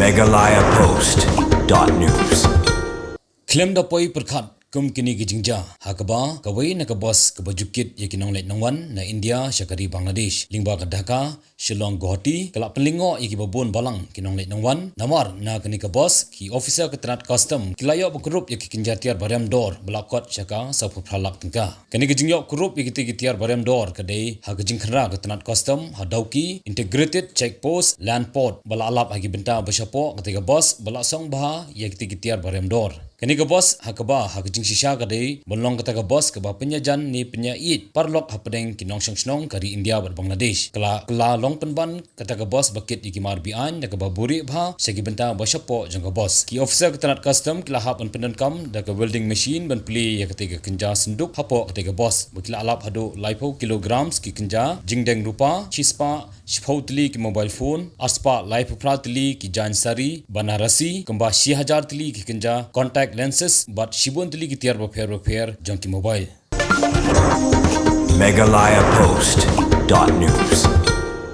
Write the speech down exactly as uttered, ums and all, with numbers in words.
Meghalaya Post dot news. Khlem da poi pyrkhat kum kine ki jingjia, ha kaba kawei na ka bus kaba ju kit ïa ki nongleit nongwan na India sha ka ri Bangladesh, lyngba ka Dhaka Shillong Guwahati, ka la pynlyngngoh ïa kiba bun balang ki nongleit nongwan. Namar na kane ka bus, ki officer ka tnat custom ki la ïoh ban kurup ïa ki kynja tiar barem dor ba la kot sha ka sawphew phra lak tyngka. Kane ka jingïoh kurup ïa kitei ki tiar barem dor ka dei ha ka jingkhynra ka tnat custom ha Dawki Integrated Check Post Land Port, ba la ap ha ki bynta ba shapoh katei ka bus ba la song bha ïa kitei ki tiar barem dor. Kane ka bus ha kaba ha ka jingshisha ka dei ban long kata ka bus kaba pynïajan ne pynïaïeit paralok hapdeng ki nongshong shnong ka ri India bad Bangladesh. Ka la, ka la long pynban kata ka bus ba kit ïa ki mar be-aiñ da kaba buhrieh bha sha ki bynta ba shapoh jong ka bus. Ki officer ka tnat custom ki la hap ban pyndonkam da ka welding machine ban plie ïa katei ka kynja synduk hapoh katei ka bus, ba ki la ap haduh laiphew kilograms ki kynja jingdeng rupa, shispah shiphew tylli ki mobile phone, arspah laiphew phra tylli ki jaiñ sari Banarasi, kumba shi hajar tylli ki kynja contact lenses bad shibun tylli ki tiar bapher bapher jong ki mobile. Meghalaya Post dot news.